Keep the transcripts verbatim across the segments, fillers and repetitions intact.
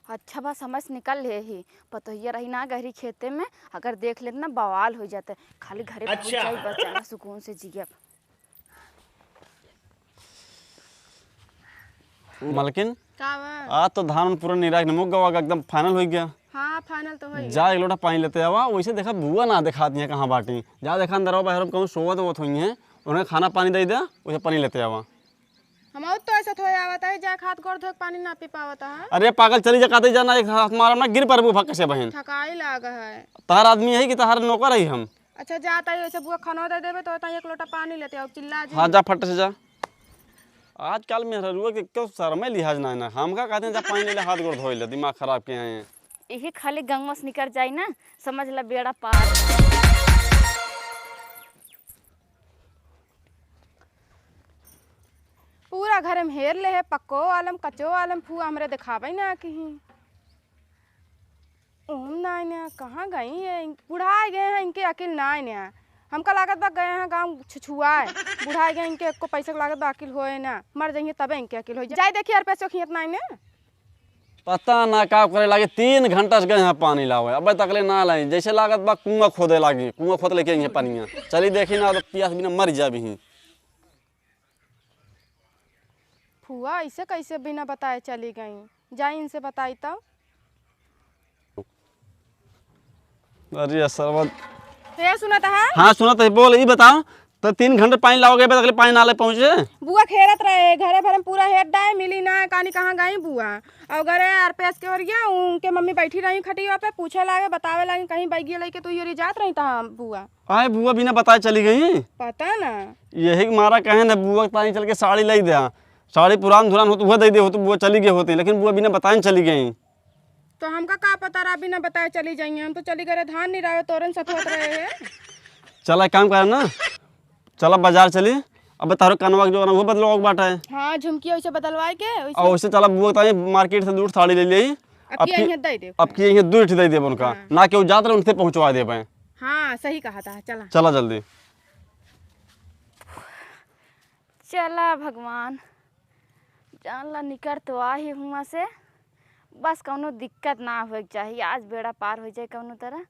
अच्छा बा, समझ निकल ले ही। पतोहिया रही ना गहरी खेते में, अगर देख लेत ना, बवाल हो जाते। खाली घरे पहुँच अच्छा। जाई, बस चला सुकून से जियब। मलकिन, का बा? आज तो धान पूरा निराई के निमुक गवा, एकदम final होइ गया। हाँ, final तो होइ गया। जा एक लोटा पानी लेते आवा, वैसे देखा बुआ ना देखात है कहाँ बाटी। जा देखा अंदर बाहर में कहूँ सोवत वोवत होइहैं, उन्हें खाना पानी दे दे, वैसे पानी लेते आवा। हम तो ऐसा थोड़े आवत है, जा हाथ गोड़ धो के पानी ना पी पावत है। अरे पागल, चली जा, कहते जाना, एक हाथ मारब ना, गिर परबू भक्क से बहिन। थकाई लाग है। तहार आदमी है कि तहार नौकर है हम? अच्छा, जा ताई, ऐसे बुआ खाना दे देबे, तो ताई एक लोटा पानी लेते आओ, चिल्ला जी। हाँ, जा फट से जा। आजकल मेहररुआ के क्यों शर्मे लिहाज ना है ना, हमका कहते हैं, जा पानी ले ले, हाथ गोड़ धोए ले, दिमाग खराब के हैं। यही खाली गंगवा से निकर जाई ना, समझ ला बेड़ा पार। पूरा घर में हेर ले है, पक्को आलम, कच्चो आलम, फुआ हमरे देखावे ना कहीं। ओम नाय ने, कहाँ गई है? इन-, बुढ़ाए गए हैं, इनके अकिल नाय ने। हमका लागत बा गए हैं गाँव छुछुआए। बुढ़ाए गए, इनके एको पैसा के लागत बा अकिल होए ना। मर जाइए तबे इनके अकिल होई। जाए देखिए, अरपेसो खियत नाय ने। पता ना का करे लागे, तीन घंटा से गए हैं पानी लावे, अबे तकले ना लाई। जैसे लागत बा कुआं खोदे लागी, कुआं खोद लेके आई है पानिया। चली देखी ना, तो पियास बिना मर जाबी ही। फुआ ऐसे कैसे बिना बताए चली गई? जाई इनसे बताई तब। अरे सरवा। हे सुनत है? हाँ सुनत है, बोल, ई बताओ, तो तीन घंटे पानी लाओगे, बस अगले पानी नाले पहुँचे? बुआ खेलत रहे, घरे भरे में पूरा हेर डाए, मिली ना, कानी कहाँ गई बुआ। और घरे आर पेस के ओरिया, उनके मम्मी बैठी रही खटिया पे, पूछे लागे, बतावे लागे, कहीं बैगिया लेके तू योरी जात रही था बुआ। आए बुआ बिना बताए चली गई? पता ना। यही के मारा कहे न बुआ के ताई चल के साड़ी लाई दे। साड़ी पुरान धुरान होत, उहे दे दे होत, बुआ चली गई होती, लेकिन बुआ बिना बताए चली गई। तो हमका का पता रहा बिना बताए चली जाइए, हम तो चली गए रहे धान निरावे, तोरन सथवत रहे हैं। चला एक काम करा ना, चला बाजार चली, अब तारो कनवा के जो है ना, वो बदलवा के बाटा है। हाँ, झुमकी वैसे बदलवाए के, वैसे और वैसे चला बुआ के ताई मार्केट से दूर साड़ी ले ले। अब अब की की, यहीं दे दे। अब की यहीं दूर दे दे उनका, हाँ। ना केहू जात रहे उनसे पहुँचवा देबे। हाँ, सही कहा था, चला। चला जल्दी। चला भगवान, जान ला निकर तो आ ही हुआ से, बस कौनो दिक्कत ना होए के चाही। आज बेड़ा पार हो जाए कौनो तरह।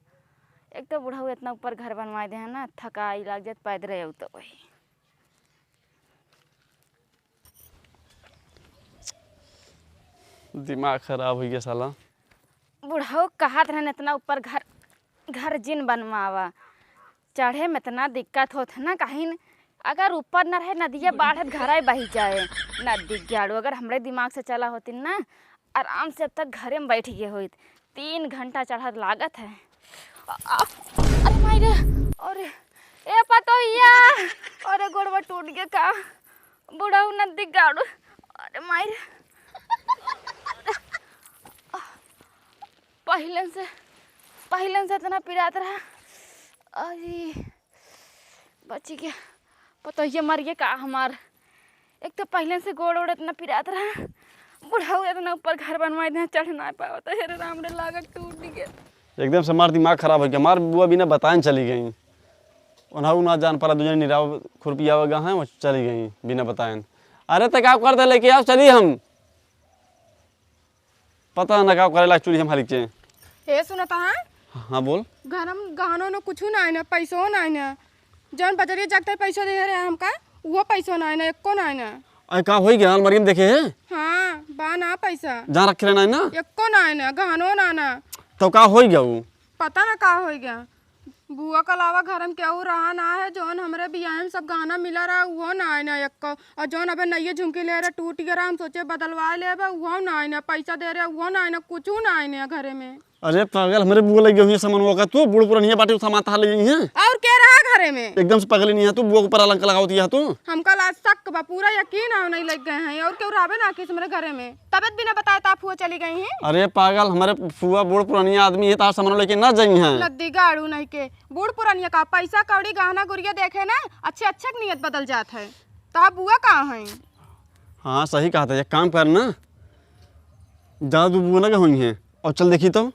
एक तो बुढ़ऊ इतना ऊपर घर बनवाए दे है ना, थकाई लाग जात पैदल आऊ तो वही। दिमाग खराब हो गया साला। बुढ़ऊ कहत रहन इतना ऊपर घर, घर जिन बनवावा, चढ़े में इतना दिक्कत होत है ना, कहीं न-, अगर ऊपर न रहे नदिया बाढ़ त घरे बही जाए। नदी गाड़ू अगर हमरे दिमाग से चला होती ना, आराम से अब तक घरे में बैठ गए होइत। तीन घंटा चढ़त लागत है। आ, आ, अरे माई रे, अरे ए पतोहिया, अरे गोड़वा टूट गया का? बुढ़ऊ नदी गाड़ू, अरे माई रे। पहिलन से, पहिलन से इतना पिरात रहा। अरे, बची गया। पतोहिया मर गया का हमार? एक तो पहिलन से गोड़ ओड़ इतना पिरात रहा, बुढ़ऊ इतना ऊपर घर बनवाए दे, चढ़ ना पावत। हे रे राम रे, लागत टूट गया। एकदम से हमार दिमाग खराब हो गया। हमार बुआ बिना बताए चली गई। उन्हें ना जान पड़ा, दो जने निराव खुरपिया गा हैं, वो चली गई बिना बताए। अरे तो का कर दे, लेके आओ, चली हम। पता ना का करे लाग चुली हम हरिक के। हे सुनत है? हाँ, बोल। घर में गहनो न कुछ ना है ना, पैसो ना है ना। जौन बजरिया जगते पैसो दे रहे हमका, वो पैसो ना है ना, एको ना है ना। अरे का होई गया, अलमारी में देखे है? हाँ, बा ना पैसा। जहाँ रखे रहना है ना? एको ना है ना, गहनो ना ना। तो का होई गया वो? पता ना का होई गया। बुआ के अलावा घर में केहू रहा ना है, जौन हमरे बियाह में सब गहना मिला रहा, उहो ना है ना एक्को। और जौन अबे नइये झुमकी ले रहे, टूट गया रहा, हम सोचे बदलवा लेबे, उहो ना है ना। पैसा दे रहे, उहो ना है ना, कुछू ना है ना घरे में। अरे पागल, हमरे बुआ लगे हुई सामान का तू, बूढ़ पुरानिया बाटी सामान तहार ले जाई है। और के रहा घरे में? एकदम से पगली नहीं है तू, बुआ के ऊपर अलंक लगावत है तू। हमका लाज शक बा, पूरा यकीन है नहीं लग गए हैं। और केहू रहबे ना किस हमरे घरे में। तबीयत बिना बताए ताप हुआ चली गई हैं। अरे पागल, हमरे फुआ बूढ़ पुरानिया आदमी है, तार सामान लेके ना जाई हैं। नद्दी गाड़ू नहीं के, बूढ़ पुरानिया का पैसा कौड़ी गहना गुरिया देखे ना, अच्छे अच्छे के नियत बदल जात है। तो बुआ कहाँ हैं? हाँ, सही कहा था, एक काम कर ना, जा तू बुआ लगे हुई हैं और चल देखी तो।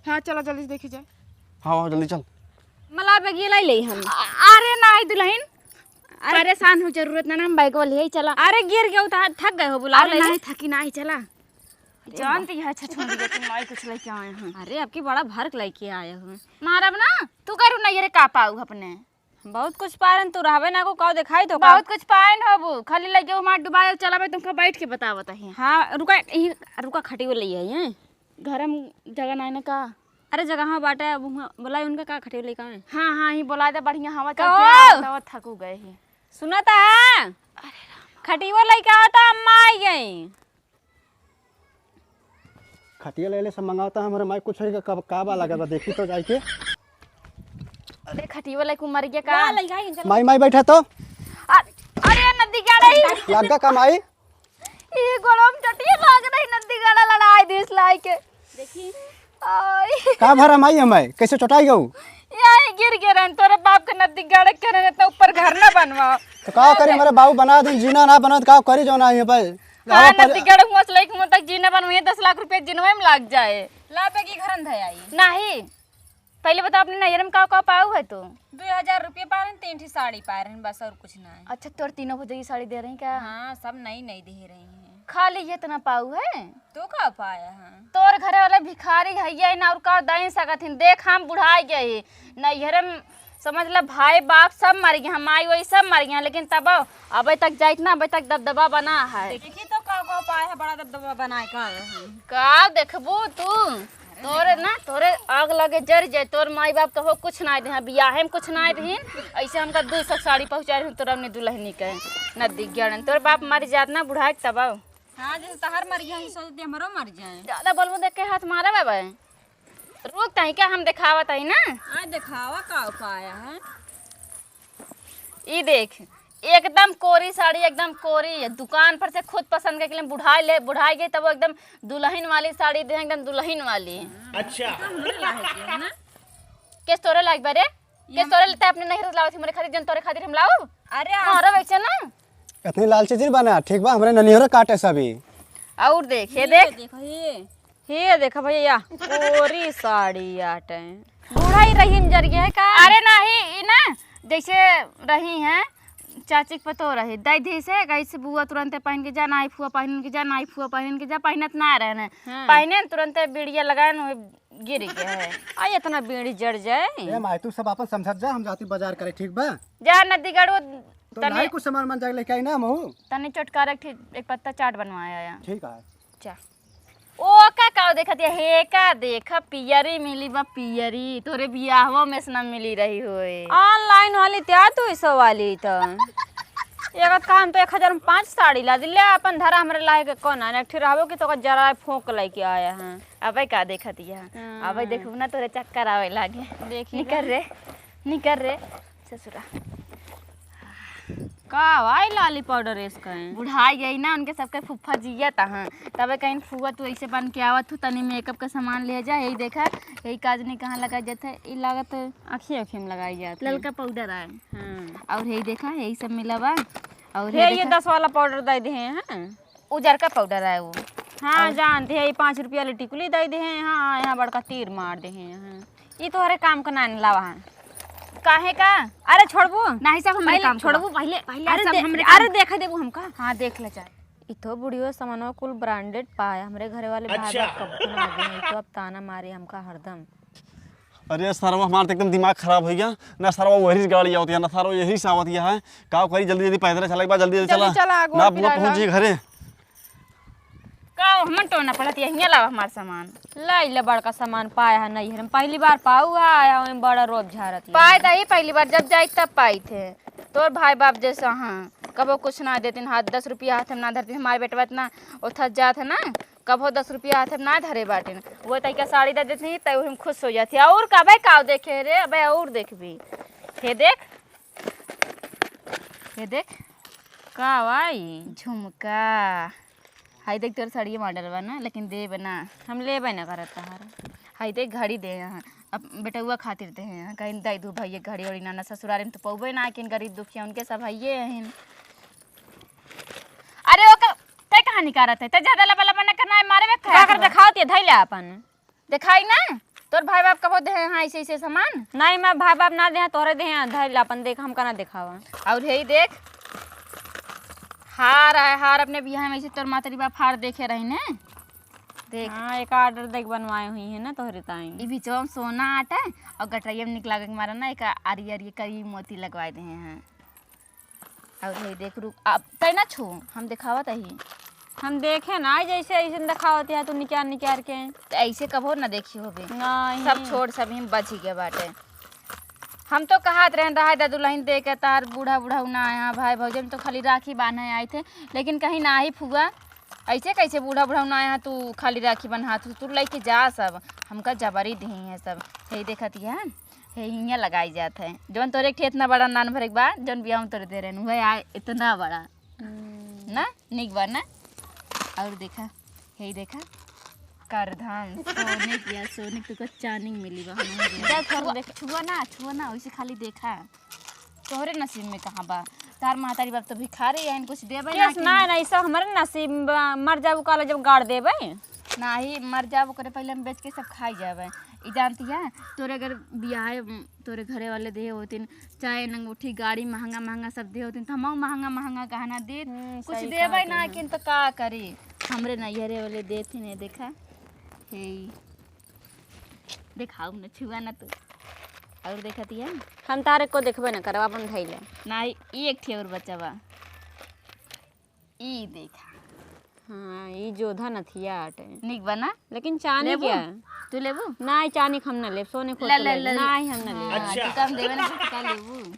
हाँ, चला जल्दी से देखी जाए। हाँ, हाँ, जल्दी चल। मला बैग ये लाई ले हम। अ-, अरे नाही दुल्हन, अरे परेशान हो, जरूरत ना, ना, हम बैग वाली है, चला। अरे गिर गयो तो थक गए हो, बुला अरे ले। नाही थकी नाही, चला। जानती है छछूंदी के तुम आई कुछ लेके आए हैं। अरे, आपकी बड़ा भर के लेके आए हो। मारब ना, तू करू ना ये रे का पाऊ अपने। बहुत कुछ पारन तू रहबे ना को, का दिखाई तो का? बहुत कुछ पाइन होबू, खाली लगे हमार डुबाए चलावे तुमको बैठ के बतावत है। हाँ, रुका, यही रुका, खटियो ले आई हैं। घर में जगह नहीं ना का? अरे, जगह हाँ बाटे, अब उहाँ बोलाई उनका का खटियो लेके आए। हाँ, हाँ, ही बोला दे, बढ़िया हवा का चलती है, हो? तो थकू गए ही। सुना था? खटियो लेके आओ तो अम्मा आई गई। खटिया ले ले सब मंगावता है, हमरे माई कुछ है का, का बा लागत बा, देखी तो जाई के। अरे खटिया वाला को मर गया का? माई, माई बैठा तो। अरे, अरे नदी गाड़ा ही। लग गा का माई? ये गोड़वा में चोटिया लाग रही, नदी गाड़ा लड़ाई दिस लाई के। देखी। आई। का भरा माई हमारे? कैसे चोटाई गऊ? यही गिर गए रहन, तोरे बाप के नदी गाड़े के रहन, इतना ऊपर घर ना बनवा। तो का करी, हमारे बाबू बना दिन, जीना ना बना तो का करी, जो ना यहाँ पे हाँ, नदी गाड़े हुआ से लेके हुआ तक जीना बनवा, दस लाख रुपया जीनवे में लाग जाए। ला बेगी घरन धयाई। नहीं, पहले बता अपने नैहर में का का पाऊ है तू? दो हजार रुपया पा रहे, तीन ठी साड़ी पा रहे, बस और कुछ ना है। अच्छा, तोर तीनों भौजाई साड़ी दे रही का? हाँ, सब नई नई दे रही हैं। खाली ये इतना पाऊ है? तू का पाया है? तोर घरे वाले भिखारी है ये ना, और का दे सकत हिन? देख, हम बुढ़ाई गए ही, नैहरे में समझ ल भाई बाप सब मर गए, हम माई वही सब मर गए, लेकिन तब अबे तक जाइत ना, अबे तक दबदबा बना है। देखी तो का का पाया है, बड़ा दबदबा बनाए का है। का देखबू तू? तोरे ना, तोरे आग लगे जर जाए, तोर माई बाप कहो कुछ ना दे, बियाहे में कुछ ना दे, ऐसे हमका दो सौ साड़ी पहुँचा रही तोरा अपने दुल्हनी के। नदी गाड़न तोर बाप मर जात ना बुढ़ाई तब। हाँ, जैसे तहार मर गया, सोच दे हमरो मर जाए। ज्यादा बोलबो देख के हाथ मारा बाबा। रुक तही का हम देखावत हई ना। आ देखावा का उपाय है। ई देख, एकदम कोरी साड़ी, एकदम कोरी। दुकान पर से खुद पसंद करके ले बुढ़ाई ले, बुढ़ाई गई तब वो एकदम दुल्हन वाली साड़ी दे, एकदम दुल्हन वाली। अच्छा। तो हमरे लायक है ना? केस तोरे लायक बा रे? केस तोरे लेते अपने नैहर से लावत ही, हमरे खातिर, जन तोरे खातिर हम लाऊ। अरे, हाँ, रे वैसे ना। इतनी लालची जिन बना, ठीक बा, हमरे ननिहरो काटे सभी। और देख, ये ये देख। देखो, ये। ये देखा भैया, कोरी साड़ी आटे। बूढ़ा ही रहीम जर गया है का? अरे नहीं, ई ना, जैसे रही हैं, चाची के पतो रही, दई दी से, कही से बुआ तुरंते पहन के जा, नाई फुआ पहन के जा, नाई फुआ पहन के जा, पहनत ना रहने। हाँ। पहने न तुरंते बीड़िया लगाए न, गिर गया है। आ, इतना बीड़ी जर जाए। ए माई, तू सब अपन समझत जा, हम जाती बाजार करे, ठीक बा? जा नदी गड़ो तो तनी नहीं कुछ सामान मन जाके लेके आई ना, महू। तनी चटकारा एक ठी-, एक पत्ता चाट बनवाया या। ठीक है। जा। ओ का, का देखत या? हे का देख, पियरी मिली बा, पियरी। तोरे बियाहवा में से ना मिली रही होए। Online वाली त्या तू इसो वाली तो। एगो काम तो एक हजार में पाँच साड़ी ला दिले, अपन धरा हमरे लाए के कोना, एक ठी रहबो कि तो जरा फोंक लेके आया है। अबे का देखत या? हाँ। अबे देखू ना, तोरे चक्कर आवे लागे। देखी निकर ना। रे, निकर रे, ससुरा। का भाई लाली पाउडर एस कहें? बुढ़ाई गई ना, उनके सबके फुफ्फा जिया तहाँ। तबे कहीं फुआ तू ऐसे बन के आवत हूँ, तनी makeup का सामान ले जा, यही देखा, यही काजनी कहाँ लगा जाता है, ई लागत है। आँखी आँखी में लगाई जात है। ललका पाउडर आए। हाँ। और यही देखा, यही सब मिला बा। और हे, ये ये देखा। दस वाला पाउडर दे दे हैं, हाँ। उजरका पाउडर आए वो। हाँ, और जानते हैं, ये पाँच रुपया वाली टिकुली दे दे हैं, हाँ, यहाँ बड़का तीर मार दे हैं, हाँ। ये तोहरे काम का ना लावा है। काहे का? अरे छोड़बू? नहीं, सब हमरे पहले काम का छोड़बू, बा। पहले, पहले अरे सब दे-, हमरे अरे काम देखे देबू हमका? हाँ, देख ले चाहे। ई तो बुढ़ियो सामानवा कुल branded पाए, हमरे घरे वाले भाई अच्छा। बाप कब्बो ना देहे, ई तो अब ताना मारे हमका हरदम। अरे सरवा, हमार तो एकदम दिमाग खराब होइ गया। ना सरवा वही गाड़ी आवत है, ना सरवा यही से आवत है। का करी, जल्दी जल्दी पैदल चला, एक बार जल्दी जल्दी जल्दी चला। चला, गोड़ ना बुआ पिराला। पहुँच जी घरे। का हमन टोना पड़त, यहीं लावा हमार सामान। लाई ले बड़का सामान पाया है नहीं, हम पहली बार पाऊ है, आया हूँ बड़ा रोब झारत है। पाए त ही पहली बार, जब जाई तब पाई थे। तोर भाई बाप जैसा हाँ, कबो कुछ ना देतिन, हाथ दस रुपया हाथ में ना धरतिन, हमारे बेटवा इतना ओथत जात है ना, कबो दस रुपया हाथ में ना धरे बाटिन। वो तइका साड़ी दे देती, तय हम खुश हो जाती। और का भाई, काव देखे रे, अबे और देखबी। हे देख, हे देख। का भाई? झुमका। हाय देख, तोर साड़िया model बा ना, लेकिन देब ना। हम लेबे ना करत तहार। हाय देख, घड़ी दे यहाँ। अब बेटउआ खातिर दे हैं, कहीं दे दू भैया घड़ी ओड़ी ना, ना ससुराल में तो पौबे ना, किन गरीब दुखिया उनके सब हइये हैं। अरे ओकर, ते कहाँ निकारत है? ते ज्यादा लबा लबा ना करना है, मारे में का कर देखावत है, धइले अपन। देखाई ना, तोर भाई बाप कबो दे हैं, हाँ, ऐसे ऐसे सामान। नहीं, मैं भाई बाप ना दे हैं, तोरे दे हैं, धइले अपन देख, हमका ना देखावा। और हे देख, हार है, हार अपने बियाह में ऐसे तोर मातरी बाप हार देखे रही ने। देख। हाँ, एक order देख बनवाए हुई है ना तोहरे ताई। ई बिचवा में सोना आटा है और गटरैया में निकला के मारा ना, एक आरी आरी करी मोती लगवाए दे हैं। और हे देख, रुक, अब तै ना छू, हम देखावत ही। हम देखे ना, जैसे ऐसे देखावत है तू निकार निकार के। तो ऐसे कबो ना देखी होबे। नहीं। सब छोड़, सब ही बच ही गया बाटे। हम तो कहत रहन, रहा दा दुल्हन दे के, तार बूढ़ा बूढ़ा ना आया भाई भौजी, हम तो खाली राखी बांधे आए थे, लेकिन कहीं ना ही फुआ, ऐसे कैसे बूढ़ा बूढ़ा ना आया, तू खाली राखी बन्हात हूँ, तू लेके जा सब, हमका जबरी दिही है सब। हे देखत है, हे हियाँ लगाई जात है, जौन तोरे एक ठे इतना बड़ा नान भरे के बा, जौन बियाह में तोरे दे रहन, वह आ इतना बड़ा। हम्म। ना, निक बा ना। और देखा, हे देखा, करधन, सोने किया, सोने के तो चानी मिली बा, हम जा, छुआ ना, छुआ ना, वैसे खाली देखा। तोहरे नसीब में कहाँ बा? तार महतारी बाप तो भिखारी हैं, कुछ देबे ना केस कि ना, ना, ई सब हमरे नसीब में बा। मर जाबू काले जब गाड़ देबे। नाही, मर जाबू करे पहले हम बेच के सब खाई जाबे। ई जानती है, तोरे अगर बियाहे, तोरे घरे वाले दे होतिन, चाहे अंगूठी, गाड़ी महंगा महंगा सब दे होतिन, तो हमहू महंगा महंगा गहना देत। हम्म, कुछ सही देबे कहत ना है। किन तो का करी? हमरे नैहरे वाले देथिन, देखा, हे। देखाऊ न, छुआ न तू। और देखत हिया? हम तारे को देखबे न करब, अपन धइले। नाही, ई एक ठे और बचा बा। ई देखा। हाँ, ई जोधा नथिया आटे। निक बा ना? लेकिन चानी लेबू? क्या? तू लेबू? नाही, चानी के हम ना लेब, सोने को ले, तो ले, ले ले। ले। नाही, हम ना लेब। हाँ, अच्छा। तू काम देवे ना, तो का लेबू?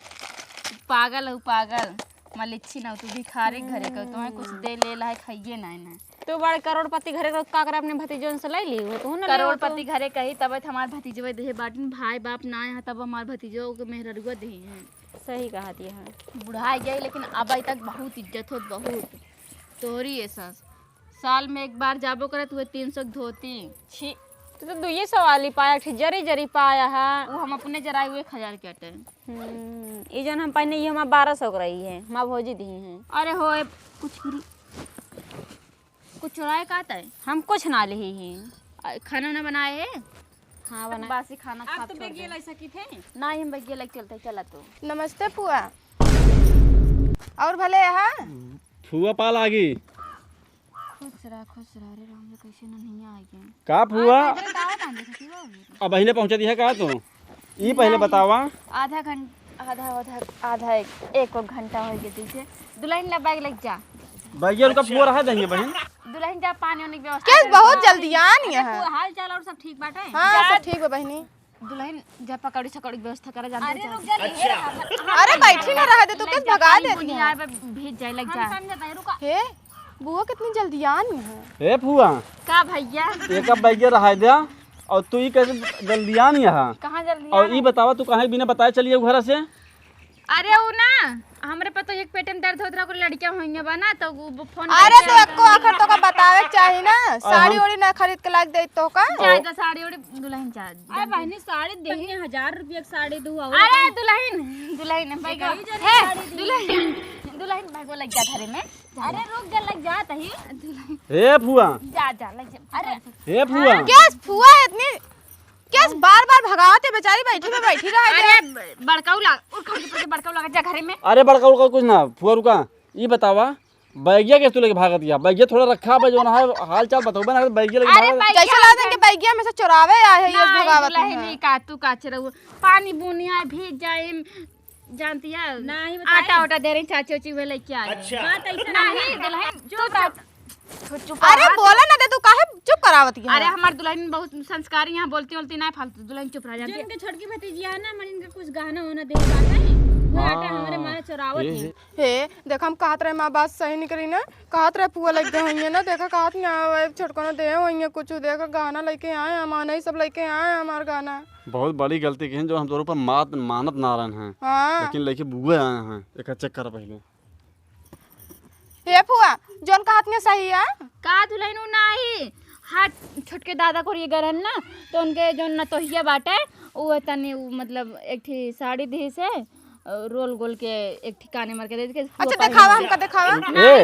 पागल हो, पागल। मलिच्छी ना, तू भिखारी घरे का, तुम्हें कुछ दे ले ला है, खाइए ना, ना। तू बड़ करोड़पति घरे का, का करे अपने भतीजन से ले ली हो, तू ना ले हो तो। करोड़पति घरे कही, तब हमार भतीजवे देहे बाटिन, भाई बाप ना यहाँ, तब हमार भतीजो के मेहररुआ देहे हैं। सही कहत है। बुढ़ाई गई, लेकिन अब तक बहुत इज्जत होत, बहुत। तोहरी ये सास, साल में एक बार जाबो करत हुए तीन सौ के धोती। छी, तू तो दुइये सौ वाली पाया, एक ठे जरी जरी पाया है। वो हम अपने जराए हुए एक हजार के अटे। हम्म, ई जौन हम पहने, ये हमार बारह सौ के रही है, हमार भौजी दी हैं। अरे हो, ए, कुछ गिरी, कुछ चुराए का तय? हम कुछ ना लिही हैं। आ, खाना ना बनाए है? हाँ, सब बनाए। बासी खाना आप खात तो छोड़ बैगिया दे। लाई सकी थे? ना, हम बैगिया लाई चलते, चला तू। नमस्ते फुआ। और भले यहाँ? फुआ पा लागी। खुश रह, खुश रह। अरे राम रे, कैसे नन्हिया आ गया। का फुआ? अरे, बताओ ना, देखो, की हो गया? अब पहले पहुँचा दिया का तू? ई पहले नहीं। बतावा। आधा घंटा, आधा, आधा, आधा एक, एक घंटा हो गया जैसे। दुल्हन ला बैग लेके जा। बैग ये उनका फुआ रहा दहिए बहन। दुल्हन जा, पानी वानी की व्यवस्था केस कर। बहुत जल्दी आन अरे, यहाँ। फुआ, हाल चाल और सब ठीक बाटे? हाँ, जा। सब ठीक बा बहनी। दुल्हन जा पकौड़ी सकौड़ी के व्यवस्था करा, जानते अरे हो। रुक जा, अच्छा। अरे बैठी ना रहा दे, तू लग कैसे जा, भगा पानी दे बुनी रही है? आए बे, भीज जाए, लग हम जा। समझत है, रुका। हे, बुआ कितनी जल्दी आनी है। हे फुआ। का भैया? एक अब बैगे रहा दे, और तू ही कैसे जल्दी आनी है? कहाँ जल्दी और आनी ई है? बतावा, तू कहाँ बिना बताए चली है घर से? अरे उ ना, हमरे पतोहिया के पेटे में दर्द होत रहा, कोई लड़किया होइया बा ना, तो उ फोन अरे करके तो एको आखिर तो का बतावे के चाही ना, साड़ी ओड़ी ना खरीद के लाग दे तो का? चाहे तो साड़ी ओड़ी दुल्हन चाहे। अरे बहनी, साड़ी देही हजार रुपया के साड़ी दू और अरे दुल्हन, दुल्हन भाई का, हे, दुल्हन, दुल्हन भाई को लग जा घरे में। अरे रुक जा, लग जा तही। दुल्हन। हे फुआ। जा, जा, लग जा। अरे। हे फुआ। केस फुआ इतनी, केस बार-बार भगावत है, बेचारी बैठी में बैठी रहा है। अरे, बड़काऊ लाग, उठ खड़ के पड़ के बड़काऊ लाग जा घरे में। अरे बड़काऊ का कुछ ना, फुआ रुका। ई बतावा, बैगिया के तू लेके भागत गया? बैगिया थोड़ा रखा बा, जो ना है, हाल चाल बताओ ना, बैगिया लेके अरे भागत। बैगिया कैसे लागत है कि बैगिया में से चोरावे आए है, ये ना, भगावत दुल्हन है। नहीं का, तू का चोराऊ? पानी बुनी आए, भीग जाए, जानती है? नहीं बताई। आटा वाटा दे रही चाची, उची वे लेके आए। अच्छा। बात ऐसा नहीं, नहीं है। दुल्हन, चुप रह। चुप, चुप अरे रह। बोला ना दे, तू काहे चुप करावत है? अरे हमार दुल्हन बहुत संस्कारी, यहाँ बोलती बोलती ना फालतू, दुल्हन चुप रह जाती है। जिनके छोटकी भतीजिया है ना, मन इनका कुछ गहना होना दे बाटे, वो आटा हाँ। हमारे मारे चोरावत ये है। हे, देख, हम कहत रहे, माँ बात सही निकली ना, कहत रहे, फुआ लइके होइए ना, देखा, कहत ना आवे, छोटको ना दे होइए कुछ, देखा, गहना लइके आए, हम नहीं सब लइके आए, हमार गहना। बहुत बड़ी गलती की है, जो हम तोर ऊपर मात, मानत ना रहन हैं। हाँ। लेकिन लइके बुआ आए हैं, एक चेक कर पहले। हे फुआ, जौन कहत ना सही है। का दुल्हन उ नाही, हाथ छोटके दादा को ये गरन ना, तो उनके जौन नतोहिया बाटे, उ तनी, उ मतलब, एक ठी साड़ी दी से, रोल गोल के एक ठिकाने मार के दे दे के अच्छा, देखावा, हमका देखावा। ए,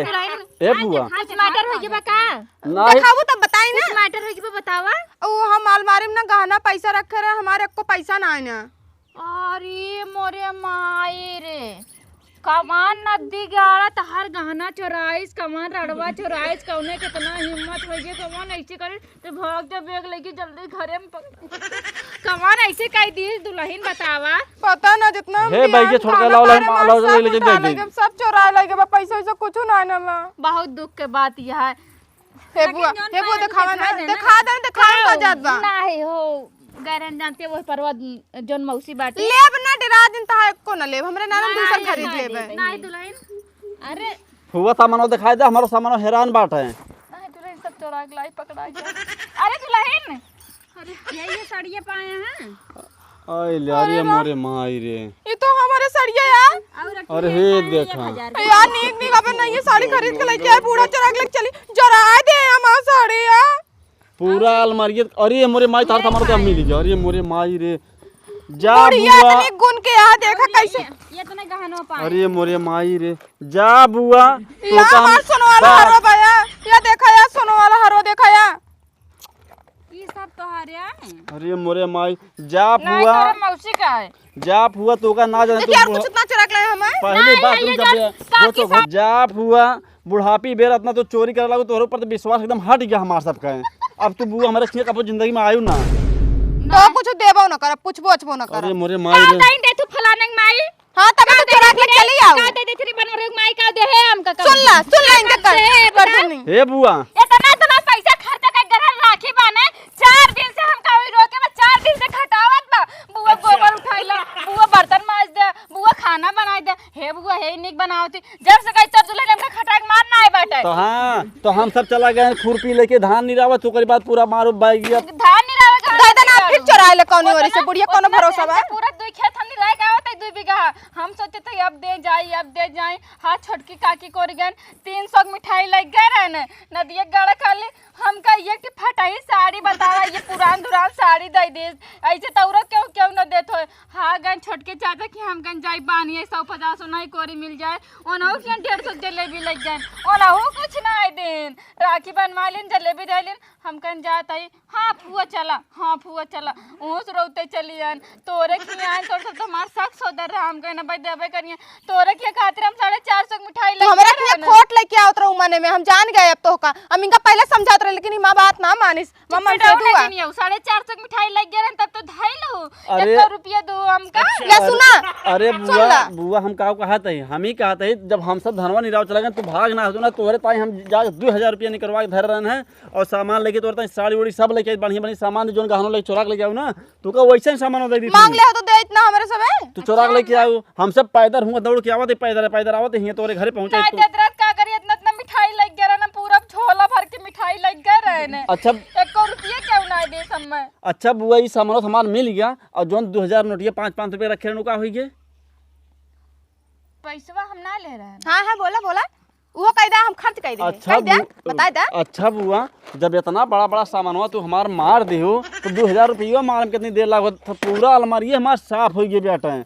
ए बुआ। कुछ मैटर होई के बा का? नहीं। देखावो तब बताई ना। कुछ मैटर होई के बा, बतावा। उ हम अलमारी में ना गहना पैसा रखे रहे, हमारे एको पैसा ना आए ना। अरे मोरे माई रे। कमान नदी गाड़ा तहार गहना चोराइस, कमान रड़वा चोराइस, कौने कितना हिम्मत होइ गया, कमान ऐसे करे, तो भाग जा बैग लेके जल्दी घरे में पक-, कमान ऐसे कह दी दुल्हन बतावा। पता ना जितना हम हे भाई, बियान ये छोड़ के खाना लाओ, लाओ, पानी लाओ, मार लाओ, सब ले, ले, उठा ले, ले ले। गए, सब चोरा ले गए, पैसा वैसा कुछ ना ना बा। बहुत दुख के बात यह है। हे बुआ, लेकिन जौन हे बुआ, पायल दिखावा दिखा ना, देना। दिखा दे, दिखावा का जात बा। नाही हो, गैरन जानते वो परवा जौन मौसी बाटे। लेब ना, डेरा दिन तहा एको ना लेब, हमरे नाना हाँ, दूसर खरीद लेबे। नाही दुल्हन, अरे फुआ सामानो दिखाई दे, हमारो सामानो हैरान बाटे। नाही दुल्हन, सब चोरा के लाई, पकड़ा गया। अरे दुल्हन, अरे ये, ये साड़ियाँ पाए हैं। आय ले, अरे अरे वाह। मोरे माई रे। ये तो हमारे सड़िया यार। और अरे ये हे पाए हैं देखा। एक हजार के। यार नीक नीक अपन नई साड़ी खरीद के लेके आए, बूढ़ा चोरा के लेके चली, चोरा दे हमार साड़ी यार। पूरा अलमारिया, अरे मोरे माई, तार ये सामान तो पाए। मिल गया। अरे मोरे माई रे, जा बुढ़िया बुआ। इतनी गुन के यहाँ देखा कैसे। ये, ये इतने गहनों पाए। अरे मोरे माई रे, जा बुआ। या तो हमार सोनो वाला बा- हरो बा या, या देखा या सोनो वाला हरो देखा या। ई सब तोहरे आए? अरे मोरे माई, जा नहीं, फुआ। तोरे मौसी का है। जा फुआ, तोका ना जाने, देखिए, तू और बुढ़ा-, कुछ इतना चुरा के लाए हमें? पहले नहीं, बात ये रुक जा जान, बे, काकी वो तो साहब। जा फुआ, बुढ़ापी बेर इतना तो चोरी करे लागू, तोहरे ऊपर तो विश्वास एकदम हट गया हमार सबका है। अब तू बुआ हमारे छिया कबो जिंदगी में आयु ना। तो कुछ देबो ना करब, पूछबो अछबो ना करब। अरे मोरे माई का रे। कहीं दे तू फलाने माई? हाँ, तबे का तो चोरा के चली आओ। का दे दे तेरी बना रे माई, का दे है हमका, का सुन ला, सुन ला, इनके का कर, दे है कर बेटा? देनी। हे बुआ। इतना, इतना पैसा खर्चा कर घर राखी बाने, चार दिन से हमका वही रोके बा, चार दिन से खटावत बा। बुआ अच्छा। गोबर उठाइला, बुआ बर्तन माज दे, बुआ खाना बनाई दे। हे बुआ, हे निक बनावती। जब से कही तब दुल्हन हमका खटाक मार ना आए बाटे। तो हाँ, तो हम सब चला गए हैं खुरपी लेके धान निरावत, ओकरे बाद पूरा मारो बैगिया। धान निरावे का दे देना, फिर चोराए ले कौनी ओरी से, बुढ़िया कौनो भरोसा बा? पूरा दुई खेत हम निराए के आवत है, दुई बीघा। हम सोचे थे अब दे जाई, अब दे जाई। हाँ, छोटकी काकी कोरी गन तीन सौ के मिठाई लग गए रहे न, नदिया गड़ा खाली। हमका ये कि फटाई साड़ी बतावा, ये पुरान दुरान साड़ी दे दे। ऐसे तौरा क्यों, क्यों न देत हो? हाँ, गन छोटके चाचा कि हम गन जाई बानिए सौ पचास उन्हीं कोरी मिल जाए। ओनहु के डेढ़ सौ जलेबी लग गए, ओनहु कुछ ना आए दिन। राखी बनवा लेन, जलेबी दे लेन, हम कन जात आई। हाँ फुआ चला, हाँ फुआ चला। ओस रोते चली आन, तोरे खियान तोर सब तो हमार शक सोदर रहा, हम कहना भाई देबे करिए। तोरे के खातिर हम साढ़े चार सौ के मिठाई तू लेके हमरा आए के रहन। खोट लेके आवत रहू मने में, हम जान गए अब तोहका। हम इनका पहले समझात रहे, लेकिन ई माँ बात ना मानिस। माँ मन से दुआ। साढ़े चार सौ के मिठाई लेके गए रहन, तब तो धइल हो। अरे। एक सौ रुपया दो हमका। ले सुना। अरे सुन बुआ, ला। बुआ हम का कहत है, हम ही कहत है, जब हम सब धनवा निराव चला गए, तू भाग ना होतो ना, तोहरे ताई हम जा दो हजार रुपया निकलवा के धर रहन है। और सामान लेके तोर ताई साड़ी उड़ी सब लेके आई, बढ़िया बढ़िया सामान, जोन गहनो लेके चोरा के लेके आऊ ना, तू का वैसे ही सामान दे दी मांग तू। ले हो तो दे इतना हमरे सबे। तू चोरा के लेके आऊ, हम सब पैदल हुआ दौड़ के आवत है, पैदल पैदल आवत है, हियां तोरे घरे पहुंचे नहीं तू। देत रहत का करी, इतना इतना मिठाई लेके गए रहे ना, पूरा झोला भर के मिठाई लेके गए रहे ने। अच्छा। एको रुपये क्यों ना दे सब में? अच्छा बुआ, ई सामान सामान मिल गया और जोन दो हजार नोटिया पाँच पाँच रुपये रखे रहनु का होई गे? पैसवा हम ना ले रहे हैं। हाँ हाँ बोला बोला। उहो कह दे, हम खर्च कह दे। अच्छा कह दे, बु-, बताए दे। अच्छा बुआ, जब इतना बड़ा बड़ा सामानवा तू हमार मार देहो, तो दो हजार रुपया मार में कितनी देर लागत? तो पूरा अलमारी हमार साफ हो गया बेटा।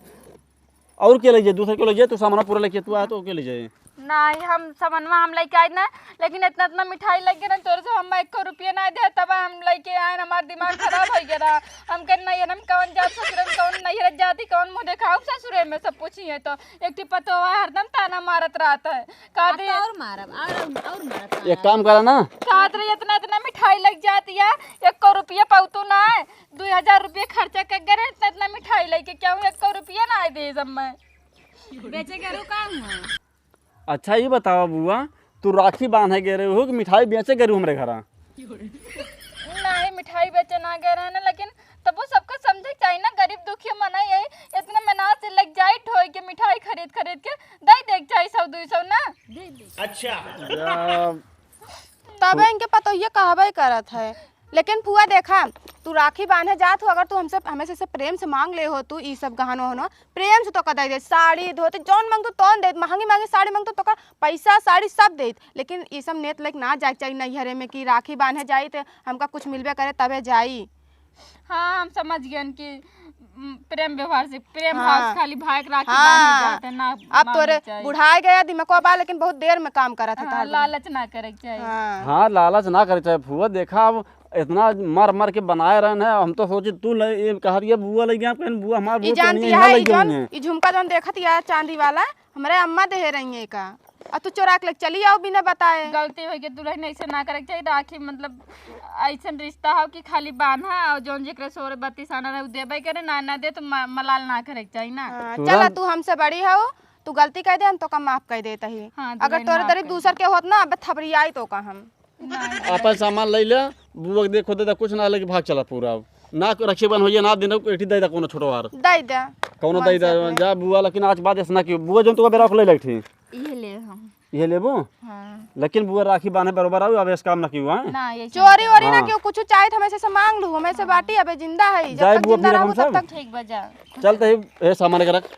और के ले जाए? दूसरे के ले जाए? तू सामानवा पूरा लेके तू आया तो के ले जाए? नहीं, हम सामानवा हम लेके आए ना, लेकिन इतना इतना मिठाई लग गया ना तोरे से, हम एको रुपया ना दे, तब हम लेके आए, हमार दिमाग खराब हो गया रहा। हम कह नहीं, हम कौन जात ससुरे में, कौन नहीं जाती, कौन मुँह देखा ससुरे में, सब पूछिए तो। एक ठी पतोह हरदम ताना मारत रहत है। का अब दे तो और मारब, और, और मारब, एक काम करा ना। का दे इतना, इतना मिठाई लग जाती है, एको रुपया पौतू ना है, दो हजार रुपया खर्चा कर गए, इतना, इतना मिठाई लेके क्या हूँ, एको रुपया ना है दे सब मैं। बेचे करू का हुआ? अच्छा, ये बतावा बुआ, तू राखी बांधे गए रहे हो कि मिठाई बेचे गए रहे हो हमरे घरा? नहीं, मिठाई बेचे ना गए रहे ना, लेकिन तब वो सबका समझे चाहिए ना, गरीब दुखी मना यही इतना मेहनत से लग जाए ढोई के मिठाई खरीद खरीद के दे दे चाहिए सौ दो सौ ना। अच्छा। या तबे इनके पतोहिए कहबे करत है। लेकिन फुआ देखा, तू राखी बांधे जात हो, अगर तू हमसे, हमें से, से प्रेम से मांग ले हो, तू ई सब गहनो होनो, प्रेम से तो का दे दे, साड़ी धोती जौन मांगतू तौन देत, महंगी महंगी साड़ी मांगतू तो का पैसा साड़ी सब देत, लेकिन ई सब नेत लेके ना जाए के चाहिए नैहरे में कि राखी बांधे जाई तो हमका कुछ मिलबे करे तबे जाई। हाँ, हम समझ गए कि, उम, प्रेम व्यवहार से, प्रेम हाँ। भाव से खाली भाई के राखी हाँ। बांधे जाते ना अब मांगे तोरे चाहिए। बुढ़ाए गया दिमागवा बा, लेकिन बहुत देर में काम करत है हाँ, तहार। लालच ना करे के चाहिए। हाँ। हाँ, लालच ना करे के चाहिए फुआ। देखा, अब इतना मर मर के बनाए रहन है, हम तो सोचे तू ले, ये कह रही है बुआ ले गया, कहीं बुआ हमार ई बुआ जानती कहीं है, ना ले ई जौन, गई है। ई झुमका जौन देखत या चांदी वाला, हमरे अम्मा देहे रही है का? और तू चोरा के लेके चली आओ बिना बताए। गलती होइ गई दुल्हन, ऐसे ना करे के चाहिए। राखी मतलब ऐसन रिश्ता हो कि खाली बांधा और जौन जेकरे सोरे बत्तीस आना रहे, उ देबे करे, ना, ना दे तो म-, मलाल ना करे के चाहिए ना। हाँ, तुरंत। चला, तू हमसे बड़ी हो, तू गलती कर दे, हम तोका माफ कर देत ही। हाँ, अगर दुल्हन तोरे माफ तरीफ कर दूसर दे। के होत ना, अब थपरियाई तोका हम। ना, ना। अपन सामान ले ले, बुआ के देखो दे दे, कुछ ना लेके भाग चला पूरा। अब ना रखिए बन होइए, ना दिन को एठी दे दे कोनो छोटवार। दे दे। कौनो दे दे, जा बुआ, लेकिन आज बाद ऐसा ना कि बुआ जौन तो बेरा को ले लेठी। ये ले हम। ये लेबो? हाँ। लेकिन बुआ राखी बांधे बरोबर आऊ, अब ऐसा काम ना कियो, हाँ? ना, ये चोरी वोरी ना हाँ। कियो, कुछ चाहे तो हमें से मांग लू, हमें से बाटी अबे जिंदा है, जब जाए तक बुआ जिंदा फिर रहबू हम तब सब? तक। ठीक बा, जा। चलते ही ये सामान के रख,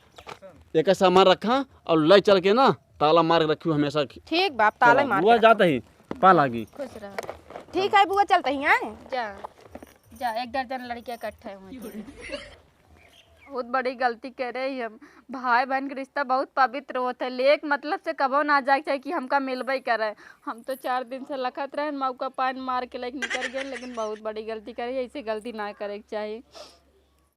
एक सामान रखा और ले चल के ना ताला मार के रखियो हमेशा। ठीक बा, ताला चला, मार बुआ के जाते ही पा लागी। खुश रह। ठीक है बुआ, चलते ही आए। जा, जा, एक दर्जन लड़कियां इकट्ठे हुए थे। बहुत बड़ी गलती करे ही हम। भाई बहन के रिश्ता बहुत पवित्र होत है। लेक मतलब से कबो ना जाए के चाहे कि हमका मिलबे करे। हम तो चार दिन से लखत रहे, मौका पान मार के लेके निकल गए, लेकिन बहुत बड़ी गलती करे, ऐसे गलती ना करे के चाही।